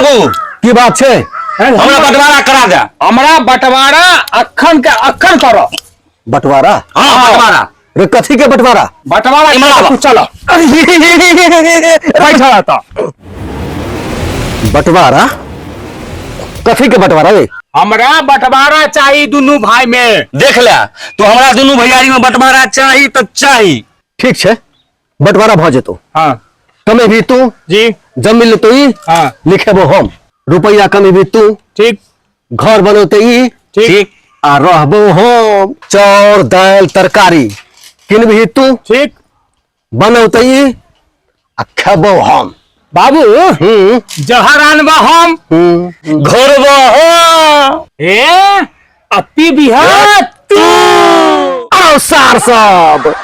बाबू। की बात छै? हमरा बंटवारा करा दे। हमरा बंटवारा अखन के अखन करो। बंटवारा? हाँ, बंटवारा। रे कथी के बंटवारा? बंटवारा इमहर आबऽ। तू चल बैठल रहता। बंटवारा कथी के बंटवारा रे? हमरा बंटवारा चाही दुनू भाई में। देख ले तो हमरा दुनू भैयारी में बंटवारा चाही तो चाही। ठीक छै, बंटवारा भऽ जेतो। हाँ। कमेबी तू जी, जमीन लेतो ई, हाँ, लिखेबो हम, रुपया कमेबी तू, ठीक, घर बनौते ई, ठीक, आ रहबो हम। चाउर दालि तरकारी किनबही तू, ठीक, बनौते ई आ खेबो हम। बाबू जहर आनबा हम, घोरबो हम, ए आ पीबी तू। आओ सार सब।